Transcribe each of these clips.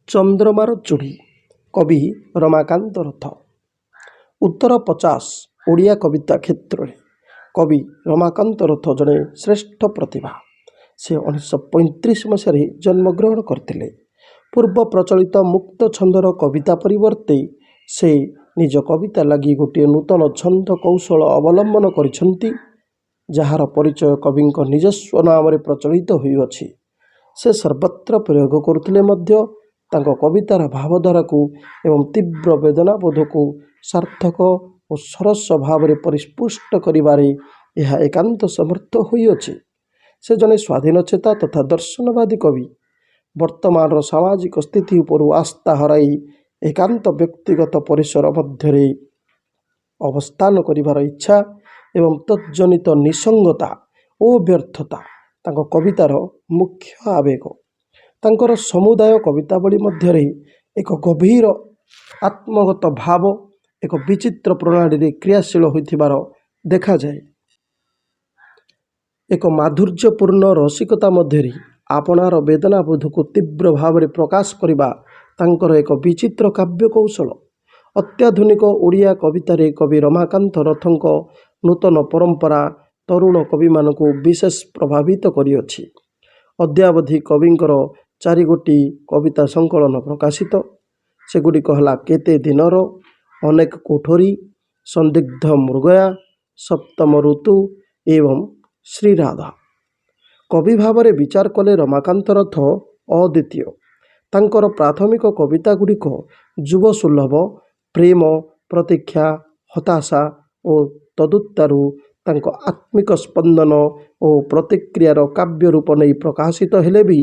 ଚନ୍ଦ୍ରମାର ଚୁଡ଼ି, କବି ରମାକାନ୍ତ ରଥ। ଉତ୍ତର 50 ଓଡ଼ିଆ କବିତା କ୍ଷେତ୍ରରେ କବି ରମାକାନ୍ତ ରଥ ଜଣେ ଶ୍ରେଷ୍ଠ ପ୍ରତିଭା। ସେ 1935 ମସିହାରେ ଜନ୍ମଗ୍ରହଣ କରିଥିଲେ। ପୂର୍ବ ପ୍ରଚଳିତ ମୁକ୍ତ ଛନ୍ଦର କବିତା ପରିବର୍ତ୍ତେ ସେ ନିଜ କବିତା ଲାଗି ଗୋଟିଏ ନୂତନ ଛନ୍ଦ କୌଶଳ ଅବଲମ୍ବନ କରିଛନ୍ତି, ଯାହାର ପରିଚୟ କବିଙ୍କ ନିଜସ୍ୱ ନାମରେ ପ୍ରଚଳିତ ହୋଇଅଛି। ସେ ସର୍ବତ୍ର ପ୍ରୟୋଗ କରୁଥିଲେ ମଧ୍ୟ ତାଙ୍କ କବିତାର ଭାବଧାରାକୁ ଏବଂ ତୀବ୍ର ବେଦନାବୋଧକୁ ସାର୍ଥକ ଓ ସରସ ଭାବରେ ପରିସ୍ଫୁଟ କରିବାରେ ଏହା ଏକାନ୍ତ ସମର୍ଥ ହୋଇଅଛି। ସେ ଜଣେ ସ୍ୱାଧୀନଚେତା ତଥା ଦର୍ଶନବାଦୀ କବି। ବର୍ତ୍ତମାନର ସାମାଜିକ ସ୍ଥିତି ଉପରୁ ଆସ୍ଥା ହରାଇ ଏକାନ୍ତ ବ୍ୟକ୍ତିଗତ ପରିସର ମଧ୍ୟରେ ଅବସ୍ଥାନ କରିବାର ଇଚ୍ଛା ଏବଂ ତଜ୍ଜନିତ ନିଃସଙ୍ଗତା ଓ ବ୍ୟର୍ଥତା ତାଙ୍କ କବିତାର ମୁଖ୍ୟ ଆବେଗ। ତାଙ୍କର ସମୁଦାୟ କବିତାବଳୀ ମଧ୍ୟରେ ଏକ ଗଭୀର ଆତ୍ମଗତ ଭାବ ଏକ ବିଚିତ୍ର ପ୍ରଣାଳୀରେ କ୍ରିୟାଶୀଳ ହୋଇଥିବାର ଦେଖାଯାଏ। ଏକ ମାଧୁର୍ଯ୍ୟପୂର୍ଣ୍ଣ ରସିକତା ମଧ୍ୟରେ ଆପଣାର ବେଦନାବୋଧକୁ ତୀବ୍ର ଭାବରେ ପ୍ରକାଶ କରିବା ତାଙ୍କର ଏକ ବିଚିତ୍ର କାବ୍ୟ କୌଶଳ। ଅତ୍ୟାଧୁନିକ ଓଡ଼ିଆ କବିତାରେ କବି ରମାକାନ୍ତ ରଥଙ୍କ ନୂତନ ପରମ୍ପରା ତରୁଣ କବିମାନଙ୍କୁ ବିଶେଷ ପ୍ରଭାବିତ କରିଅଛି। ଅଦ୍ୟାବଧି କବିଙ୍କର ଚାରିଗୋଟି କବିତା ସଂକଳନ ପ୍ରକାଶିତ। ସେଗୁଡ଼ିକ ହେଲା କେତେ ଦିନର, ଅନେକ କୋଠରୀ, ସନ୍ଦିଗ୍ଧ ମୃଗୟା, ସପ୍ତମ ଋତୁ ଏବଂ ଶ୍ରୀରାଧା। କବି ଭାବରେ ବିଚାର କଲେ ରମାକାନ୍ତ ରଥ ଅଦ୍ୱିତୀୟ। ତାଙ୍କର ପ୍ରାଥମିକ କବିତାଗୁଡ଼ିକ ଯୁବସୁଲଭ ପ୍ରେମ, ପ୍ରତୀକ୍ଷା, ହତାଶା ଓ ତଦୁତ୍ତାରୁ ତାଙ୍କ ଆତ୍ମିକ ସ୍ପନ୍ଦନ ଓ ପ୍ରତିକ୍ରିୟାର କାବ୍ୟରୂପ ନେଇ ପ୍ରକାଶିତ ହେଲେ ବି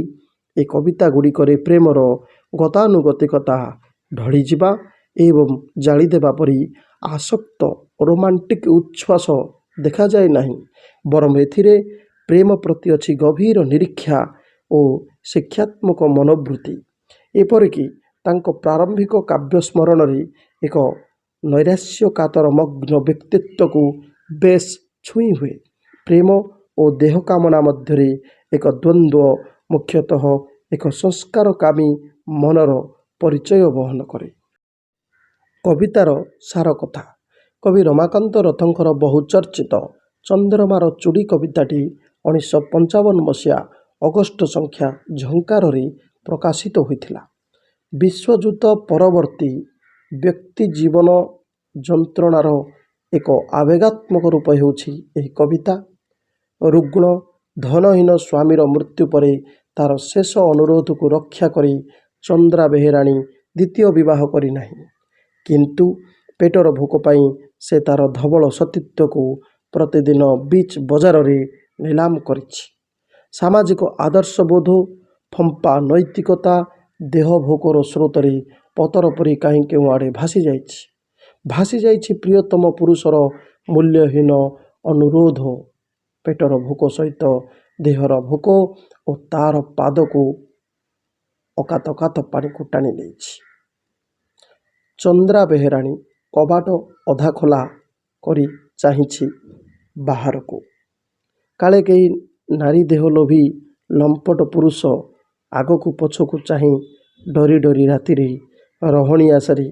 ଏ କବିତାଗୁଡ଼ିକରେ ପ୍ରେମର ଗତାନୁଗତିକତା ଢଳିଯିବା ଏବଂ ଜାଳିଦେବା ପରି ଆସକ୍ତ ରୋମାଣ୍ଟିକ୍ ଉଚ୍ଛ୍ୱାସ ଦେଖାଯାଏ ନାହିଁ, ବରଂ ଏଥିରେ ପ୍ରେମ ପ୍ରତି ଅଛି ଗଭୀର ନିରୀକ୍ଷା ଓ ଶିକ୍ଷାତ୍ମକ ମନୋବୃତ୍ତି। ଏପରିକି ତାଙ୍କ ପ୍ରାରମ୍ଭିକ କାବ୍ୟସ୍ମରଣରେ ଏକ ନୈରାଶ୍ୟକାତର ମଗ୍ନ ବ୍ୟକ୍ତିତ୍ୱକୁ ବେଶ୍ ଛୁଇଁ ହୁଏ। ପ୍ରେମ ଓ ଦେହକାମନା ମଧ୍ୟରେ ଏକ ଦ୍ୱନ୍ଦ୍ୱ ମୁଖ୍ୟତଃ ଏକ ସଂସ୍କାରକାମୀ ମନର ପରିଚୟ ବହନ କରେ। କବିତାର ସାରକଥା, କବି ରମାକାନ୍ତ ରଥଙ୍କର ବହୁଚର୍ଚ୍ଚିତ ଚନ୍ଦ୍ରମାର ଚୁଡ଼ି କବିତାଟି 1955 ମସିହା ଅଗଷ୍ଟ ସଂଖ୍ୟା ଝଙ୍କାରରେ ପ୍ରକାଶିତ ହୋଇଥିଲା। ବିଶ୍ୱଯୁଦ୍ଧ ପରବର୍ତ୍ତୀ ବ୍ୟକ୍ତିଜୀବନ ଯନ୍ତ୍ରଣାର ଏକ ଆବେଗାତ୍ମକ ରୂପ ହେଉଛି ଏହି କବିତା। ରୁଗ୍ଣ, ଧନହୀନ ସ୍ୱାମୀର ମୃତ୍ୟୁ ପରେ ତାର ଶେଷ ଅନୁରୋଧକୁ ରକ୍ଷା କରି ଚନ୍ଦ୍ରା ବେହେରାଣୀ ଦ୍ୱିତୀୟ ବିବାହ କରିନାହିଁ। କିନ୍ତୁ ପେଟର ଭୋକ ପାଇଁ ସେ ତାର ଧବଳ ସତୀତ୍ୱକୁ ପ୍ରତିଦିନ ବିଚ୍ ବଜାରରେ ନିଲାମ କରିଛି। ସାମାଜିକ ଆଦର୍ଶବୋଧ, ଫମ୍ପା ନୈତିକତା ଦେହଭୋକର ସ୍ରୋତରେ ପତର ପରି କାହିଁ କେଉଁଆଡ଼େ ଭାସିଯାଇଛି। ଭାସିଯାଇଛି ପ୍ରିୟତମ ପୁରୁଷର ମୂଲ୍ୟହୀନ ଅନୁରୋଧ। ପେଟର ଭୋକ ସହିତ ଦେହର ଭୋକ ଓ ତାର ପାଦକୁ ଅକାତକାତ ପାଣିକୁ ଟାଣିନେଇଛି। ଚନ୍ଦ୍ରା ବେହେରାଣୀ କବାଟ ଅଧାଖୋଲା କରି ଚାହିଁଛି ବାହାରକୁ। କାଳେ କେହି ନାରୀଦେହଲୋଭୀ ଲମ୍ପଟ ପୁରୁଷ ଆଗକୁ ପଛକୁ ଚାହିଁ ଡରି ଡରି ରାତିରେ ରହଣି ଆଶାରେ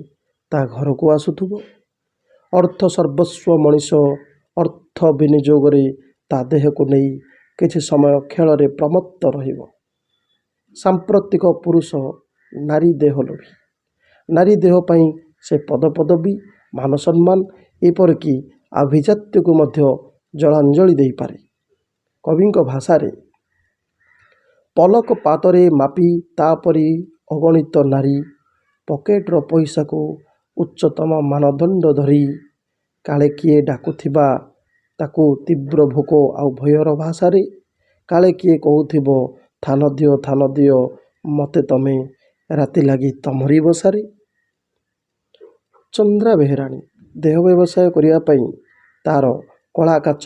ତା ଘରକୁ ଆସୁଥିବ। ଅର୍ଥସର୍ବସ୍ୱ ମଣିଷ ଅର୍ଥ ବିନିଯୋଗରେ ତା ଦେହକୁ ନେଇ କିଛି ସମୟ ଖେଳରେ ପ୍ରମତ୍ତ ରହିବ। ସାମ୍ପ୍ରତିକ ପୁରୁଷ ନାରୀ ଦେହଲୋଭୀ। ନାରୀ ଦେହ ପାଇଁ ସେ ପଦପଦବୀ, ମାନସମ୍ମାନ, ଏପରିକି ଆଭିଜାତ୍ୟକୁ ମଧ୍ୟ ଜଳାଞ୍ଜଳି ଦେଇପାରେ। କବିଙ୍କ ଭାଷାରେ, ପଲକପାତରେ ମାପି ତା ପରି ଅଗଣିତ ନାରୀ ପକେଟର ପଇସାକୁ ଉଚ୍ଚତମ ମାନଦଣ୍ଡ ଧରି, କାଳେ କିଏ ଡାକୁଥିବା ତାକୁ ତୀବ୍ର ଭୋକ ଆଉ ଭୟର ଭାଷାରେ, କାଳେ କିଏ କହୁଥିବ ଥାନ ଦିଅ ଥାନ ଦିଅ ମତେ ତମେ ରାତି ଲାଗି ତମରି ବସାରେ। ଚନ୍ଦ୍ରା ବେହେରାଣୀ ଦେହ ବ୍ୟବସାୟ କରିବା ପାଇଁ ତାର କଳାକାଚ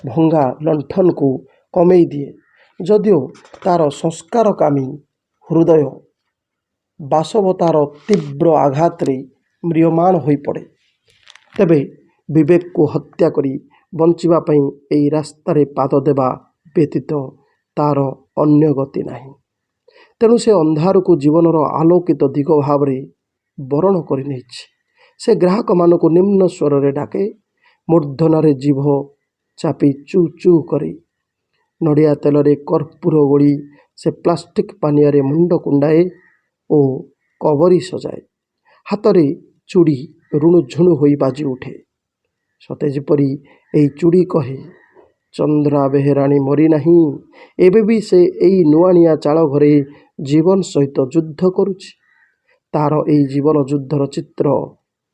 ଭଙ୍ଗା ଲଣ୍ଠନକୁ କମେଇ ଦିଏ, ଯଦିଓ ତାର ସଂସ୍କାରକାମୀ ହୃଦୟ ବାସବତାର ତୀବ୍ର ଆଘାତରେ ମ୍ରିୟମାଣ ହୋଇପଡ଼େ। ତେବେ ବିବେକକୁ ହତ୍ୟା କରି ବଞ୍ଚିବା ପାଇଁ ଏଇ ରାସ୍ତାରେ ପାଦ ଦେବା ବ୍ୟତୀତ ତାର ଅନ୍ୟ ଗତି ନାହିଁ। ତେଣୁ ସେ ଅନ୍ଧାରକୁ ଜୀବନର ଆଲୋକିତ ଦିଗ ଭାବରେ ବରଣ କରିନେଇଛି। ସେ ଗ୍ରାହକମାନଙ୍କୁ ନିମ୍ନ ସ୍ୱରରେ ଡାକେ, ମୂର୍ଦ୍ଧନାରେ ଜିଭ ଚାପି ଚୁ ଚୁ କରେ। ନଡ଼ିଆ ତେଲରେ କର୍ପୂର ଗୋଳି ସେ ପ୍ଲାଷ୍ଟିକ୍ ପାନିଆରେ ମୁଣ୍ଡ କୁଣ୍ଡାଏ ଓ କବରୀ ସଜାଏ। ହାତରେ ଚୁଡ଼ି ରୁଣୁଝୁଣୁ ହୋଇ ବାଜିଉଠେ। ସତେ ଯେପରି ଏଇ ଚୁଡ଼ି କହେ, ଚନ୍ଦ୍ରା ବେହେରାଣୀ ମରିନାହିଁ, ଏବେ ବି ସେ ଏଇ ନୁଆଁଣିଆ ଚାଳଘରେ ଜୀବନ ସହିତ ଯୁଦ୍ଧ କରୁଛି। ତା'ର ଏଇ ଜୀବନ ଯୁଦ୍ଧର ଚିତ୍ର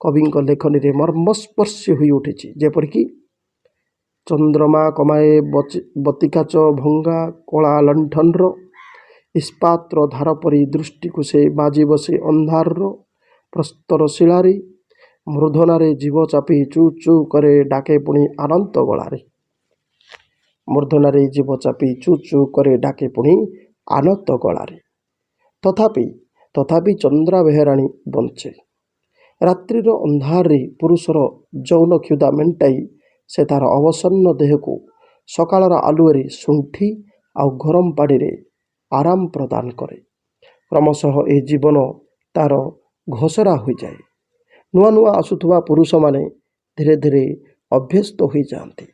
କବିଙ୍କ ଲେଖନୀରେ ମର୍ମସ୍ପର୍ଶୀ ହୋଇଉଠିଛି। ଯେପରିକି, ଚନ୍ଦ୍ରମା କମାଏ ବତିକାଚ ଭଙ୍ଗା କଳା ଲଣ୍ଠନର ଇସ୍ପାତର ଧାର ପରି ଦୃଷ୍ଟିକୁ ସେ ମାଜିବସେ ଅନ୍ଧାରର ପ୍ରସ୍ତର ଶିଳାରେ, ମୂର୍ଦ୍ଧନାରେ ଜିଭ ଚାପି ଚୁ ଚୁ କରେ ଡାକେ ପୁଣି ଆନନ୍ତ ଗଳାରେ। ମୂର୍ଦ୍ଧନାରେ ଜିଭ ଚାପି ଚୁ ଚୁ କରେ ଡାକେ ପୁଣି ଆନତ ଗଳାରେ। ତଥାପି ତଥାପି ଚନ୍ଦ୍ରା ବେହେରାଣୀ ବଞ୍ଚେ। ରାତ୍ରିର ଅନ୍ଧାରରେ ପୁରୁଷର ଯୌନ କ୍ଷୁଧା ମେଣ୍ଟାଇ ସେ ତା'ର ଅବସନ୍ନ ଦେହକୁ ସକାଳର ଆଲୁଅରେ ଶୁଣ୍ଠି ଆଉ ଗରମ ପାଣିରେ ଆରାମ ପ୍ରଦାନ କରେ। କ୍ରମଶଃ ଏ ଜୀବନ ତା'ର ଘୋଷରା ହୋଇଯାଏ। ନୂଆ ନୂଆ ଆସୁଥିବା ପୁରୁଷମାନେ ଧୀରେ ଧୀରେ ଅଭ୍ୟସ୍ତ ହୋଇଯାଆନ୍ତି।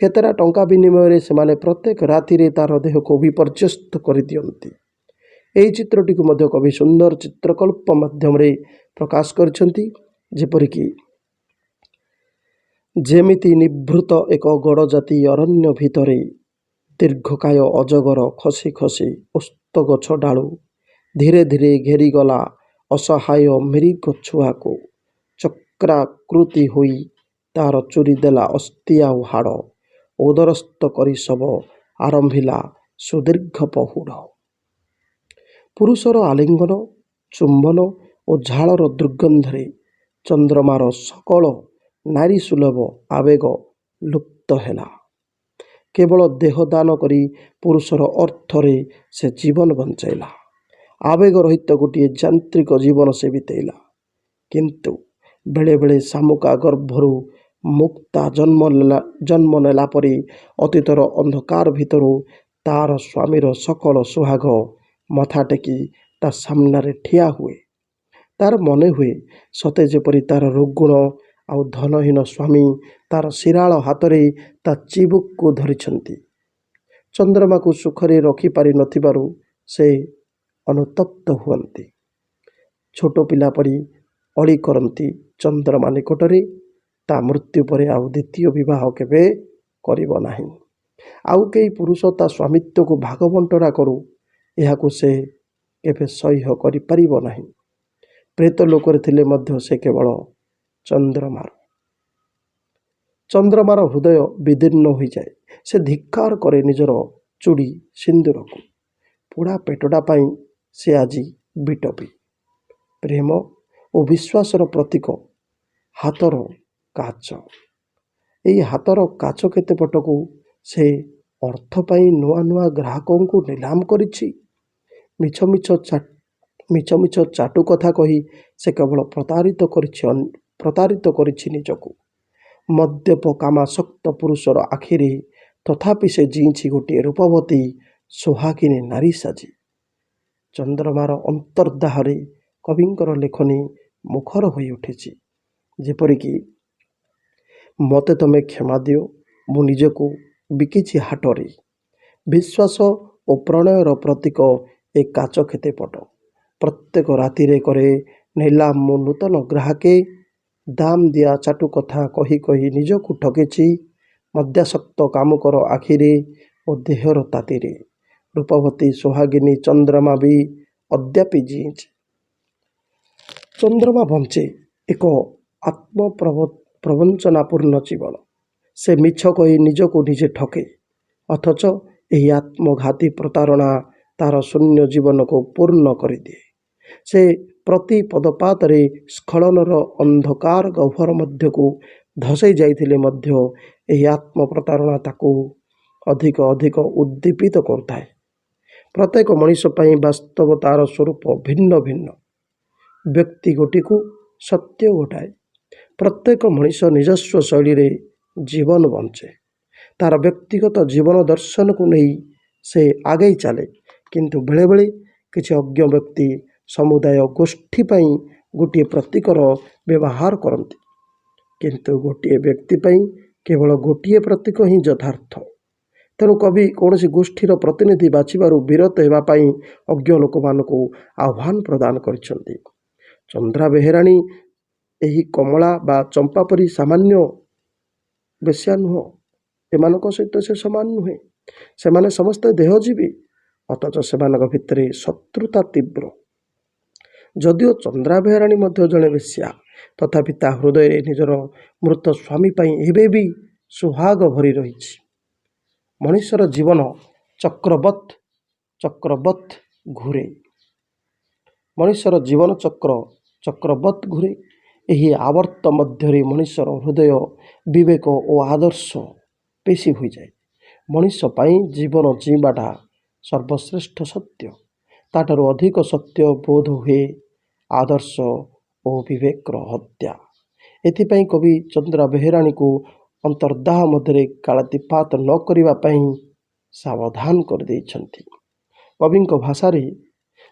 କେତେଟା ଟଙ୍କା ବିନିମୟରେ ସେମାନେ ପ୍ରତ୍ୟେକ ରାତିରେ ତା'ର ଦେହକୁ ବିପର୍ଯ୍ୟସ୍ତ କରିଦିଅନ୍ତି। ଏହି ଚିତ୍ରଟିକୁ ମଧ୍ୟ କବି ସୁନ୍ଦର ଚିତ୍ରକଳ୍ପ ମାଧ୍ୟମରେ ପ୍ରକାଶ କରିଛନ୍ତି। ଯେପରିକି, ଯେମିତି ନିଭୃତ ଏକ ଗଡ଼ଜାତି ଅରଣ୍ୟ ଭିତରେ ଦୀର୍ଘକାୟ ଅଜଗର ଖସି ଖସି ଓସ୍ତ ଗଛ ଡାଳୁ ଧୀରେ ଧୀରେ ଘେରିଗଲା ଅସହାୟ ମିରିଗ ଛୁଆକୁ, ଚକ୍ରାକୃତି ହୋଇ ତା'ର ଚୂରିଦେଲା ଅସ୍ଥି ଆଉ ହାଡ଼, ଉଦରସ୍ଥ କରି ଶବ ଆରମ୍ଭିଲା ସୁଦୀର୍ଘ ପହୁଡ଼। ପୁରୁଷର ଆଲିଙ୍ଗନ, ଚୁମ୍ବନ ଓ ଝାଳର ଦୁର୍ଗନ୍ଧରେ ଚନ୍ଦ୍ରମାର ସକଳ ନାରୀସୁଲଭ ଆବେଗ ଲୁପ୍ତ ହେଲା। କେବଳ ଦେହ ଦାନ କରି ପୁରୁଷର ଅର୍ଥରେ ସେ ଜୀବନ ବଞ୍ଚାଇଲା। ଆବେଗ ରହିତ ଗୋଟିଏ ଯାନ୍ତ୍ରିକ ଜୀବନ ସେ ବିତେଇଲା। କିନ୍ତୁ ବେଳେବେଳେ ଶାମୁକା ଗର୍ଭରୁ ମୁକ୍ତା ଜନ୍ମ ନେଲା ପରି ଅତୀତର ଅନ୍ଧକାର ଭିତରୁ ତା'ର ସ୍ୱାମୀର ସକଳ ସୋହାଗ ମଥା ଟେକି ତା' ସାମ୍ନାରେ ଠିଆ ହୁଏ। ତା'ର ମନେହୁଏ, ସତେ ଯେପରି ତା'ର ରୁଗ୍ଣ ଆଉ ଧନହୀନ ସ୍ୱାମୀ ତା'ର ଶିରାଳ ହାତରେ ତା' ଚିବୁକକୁ ଧରିଛନ୍ତି। ଚନ୍ଦ୍ରମାକୁ ସୁଖରେ ରଖିପାରି ନ ଥିବାରୁ ସେ ଅନୁତପ୍ତ ହୁଅନ୍ତି। ଛୋଟ ପିଲା ପରି ଅଳି କରନ୍ତି ଚନ୍ଦ୍ରମା ନିକଟରେ, ତା' ମୃତ୍ୟୁ ପରେ ଆଉ ଦ୍ୱିତୀୟ ବିବାହ କେବେ କରିବ ନାହିଁ। ଆଉ କେହି ପୁରୁଷ ତା' ସ୍ୱାମିତ୍ୱକୁ ଭାଗବଣ୍ଟରା କରୁ, ଏହାକୁ ସେ କେବେ ସହ୍ୟ କରିପାରିବ ନାହିଁ। ପ୍ରେତ ଲୋକରେ ଥିଲେ ମଧ୍ୟ ସେ କେବଳ ଚନ୍ଦ୍ରମାର। ଚନ୍ଦ୍ରମାର ହୃଦୟ ବିଦୀର୍ଣ୍ଣ ହୋଇଯାଏ। ସେ ଧିକ୍କାର କରେ ନିଜର ଚୁଡ଼ି ସିନ୍ଦୂରକୁ। ପୋଡ଼ା ପେଟଟା ପାଇଁ ସେ ଆଜି ବିଟପୀ। ପ୍ରେମ ଓ ବିଶ୍ୱାସର ପ୍ରତୀକ ହାତର କାଚ। ଏଇ ହାତର କାଚ କେତେ ପଟକୁ ସେ ଅର୍ଥ ପାଇଁ ନୂଆ ନୂଆ ଗ୍ରାହକଙ୍କୁ ନିଲାମ କରିଛି। ମିଛ ମିଛ ମିଛ ଚାଟୁ କଥା କହି ସେ କେବଳ ପ୍ରତାରିତ କରିଛି ନିଜକୁ। ମଦ୍ୟପ କାମାସକ୍ତ ପୁରୁଷର ଆଖିରେ ତଥାପି ସେ ଜୀଇଁଛି ଗୋଟିଏ ରୂପବତୀ ସୋହାଗିନୀ ନାରୀ ସାଜି। ଚନ୍ଦ୍ରମାର ଅନ୍ତର୍ଦାହରେ କବିଙ୍କର ଲେଖନୀ ମୁଖର ହୋଇଉଠିଛି। ଯେପରିକି, ମୋତେ ତମେ କ୍ଷମା ଦିଅ, ମୁଁ ନିଜକୁ ବିକିଛି ହାଟରେ। ବିଶ୍ୱାସ ଓ ପ୍ରଣୟର ପ୍ରତୀକ ଏ କାଚ କେତେ ପଟ। ପ୍ରତ୍ୟେକ ରାତିରେ କରେ ନିଲାମ ମୁଁ ନୂତନ ଗ୍ରାହକେ। ଦାମ ଦିଆ ଚାଟୁ କଥା କହି କହି ନିଜକୁ ଠକିଛି ମଦ୍ୟାସକ୍ତ କାମୁକର ଆଖିରେ ଓ ଦେହର ତାତିରେ। ରୂପବତୀ ସୋହାଗିନୀ ଚନ୍ଦ୍ରମା ବି ଅଦ୍ୟାପି ଜୀଇଁଛି। ଚନ୍ଦ୍ରମା ବଞ୍ଚେ ଏକ ଆତ୍ମପ୍ରବଞ୍ଚନାପୂର୍ଣ୍ଣ ଜୀବନ। ସେ ମିଛ କହି ନିଜକୁ ନିଜେ ଠକେ। ଅଥଚ ଏହି ଆତ୍ମଘାତୀ ପ୍ରତାରଣା ତା'ର ଶୂନ୍ୟ ଜୀବନକୁ ପୂର୍ଣ୍ଣ କରିଦିଏ। ସେ ପ୍ରତି ପଦପାତରେ ସ୍ଖଳନର ଅନ୍ଧକାର ଗହ୍ୱର ମଧ୍ୟକୁ ଧସେଇ ଯାଇଥିଲେ ମଧ୍ୟ ଏହି ଆତ୍ମପ୍ରତାରଣା ତାକୁ ଅଧିକ ଅଧିକ ଉଦ୍ଦୀପିତ କରୁଥାଏ। ପ୍ରତ୍ୟେକ ମଣିଷ ପାଇଁ ବାସ୍ତବତାର ସ୍ୱରୂପ ଭିନ୍ନ ଭିନ୍ନ। ବ୍ୟକ୍ତି ଗୋଟିକୁ, ସତ୍ୟ ଗୋଟାଏ। ପ୍ରତ୍ୟେକ ମଣିଷ ନିଜସ୍ୱ ଶୈଳୀରେ ଜୀବନ ବଞ୍ଚେ। ତା'ର ବ୍ୟକ୍ତିଗତ ଜୀବନ ଦର୍ଶନକୁ ନେଇ ସେ ଆଗେଇ ଚାଲେ। କିନ୍ତୁ ବେଳେବେଳେ କିଛି ଅଜ୍ଞ ବ୍ୟକ୍ତି ସମୁଦାୟ ଗୋଷ୍ଠୀ ପାଇଁ ଗୋଟିଏ ପ୍ରତୀକର ବ୍ୟବହାର କରନ୍ତି, କିନ୍ତୁ ଗୋଟିଏ ବ୍ୟକ୍ତି ପାଇଁ କେବଳ ଗୋଟିଏ ପ୍ରତୀକ ହିଁ ଯଥାର୍ଥ। ତେଣୁ କବି କୌଣସି ଗୋଷ୍ଠୀର ପ୍ରତିନିଧି ବାଛିବାରୁ ବିରତ ହେବା ପାଇଁ ଅଜ୍ଞ ଲୋକମାନଙ୍କୁ ଆହ୍ୱାନ ପ୍ରଦାନ କରିଛନ୍ତି। ଚନ୍ଦ୍ରା ବେହେରାଣୀ ଏହି କମଳା ବା ଚମ୍ପା ପରି ସାମାନ୍ୟ ବେଶ୍ୟା ନୁହଁ। ଏମାନଙ୍କ ସହିତ ସେ ସମାନ ନୁହେଁ। ସେମାନେ ସମସ୍ତେ ଦେହଜୀବୀ, ଅଥଚ ସେମାନଙ୍କ ଭିତରେ ଶତ୍ରୁତା ତୀବ୍ର। ଯଦିଓ ଚନ୍ଦ୍ରା ବେହେରାଣୀ ମଧ୍ୟ ଜଣେ ବେଶ୍ୟା, ତଥାପି ତା ହୃଦୟରେ ନିଜର ମୃତ ସ୍ୱାମୀ ପାଇଁ ଏବେ ବି ସୁହାଗ ଭରି ରହିଛି। ମଣିଷର ଜୀବନ ଚକ୍ରବତ୍ ଚକ୍ରବତ୍ ଘୂରେ। ମଣିଷର ଜୀବନଚକ୍ର ଚକ୍ରବତ୍ ଘୂରେ। ଏହି ଆବର୍ତ୍ତ ମଧ୍ୟରେ ମଣିଷର ହୃଦୟ, ବିବେକ ଓ ଆଦର୍ଶ ପେଷି ହୋଇଯାଏ। ମଣିଷ ପାଇଁ ଜୀବନ ଜୀଇଁବାଟା ସର୍ବଶ୍ରେଷ୍ଠ ସତ୍ୟ। ତା'ଠାରୁ ଅଧିକ ସତ୍ୟ ବୋଧ ହୁଏ ଆଦର୍ଶ ଓ ବିବେକର ହତ୍ୟା। ଏଥିପାଇଁ କବି ଚନ୍ଦ୍ରା ବେହେରାଣୀକୁ ଅନ୍ତର୍ଦାହ ମଧ୍ୟରେ କାଳାତିପାତ ନ କରିବା ପାଇଁ ସାବଧାନ କରିଦେଇଛନ୍ତି। କବିଙ୍କ ଭାଷାରେ,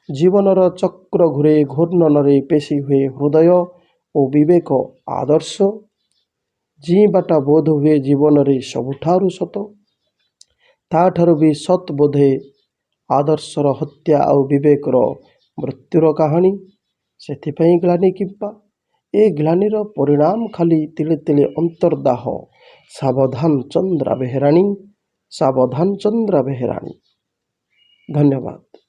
ଜୀବନର ଚକ୍ର ଘୂରେ, ଘୂର୍ଣ୍ଣନରେ ପେଷି ହୁଏ ହୃଦୟ ଓ ବିବେକ ଆଦର୍ଶ। ଜୀଇଁବାଟା ବୋଧହୁଏ ଜୀବନରେ ସବୁଠାରୁ ସତ। ତା'ଠାରୁ ବି ସତ୍ ବୋଧେ ଆଦର୍ଶର ହତ୍ୟା ଆଉ ବିବେକର ମୃତ୍ୟୁର କାହାଣୀ। ସେଥିପାଇଁ ଗ୍ଳାନି କିମ୍ପା? ଏ ଗ୍ଳାନିର ପରିଣାମ ଖାଲି ତିଳେ ତିଳେ ଅନ୍ତର୍ଦାହ। ସାବଧାନ ଚନ୍ଦ୍ରା ବେହେରାଣୀ, ସାବଧାନ ଚନ୍ଦ୍ରା ବେହେରାଣୀ। ଧନ୍ୟବାଦ।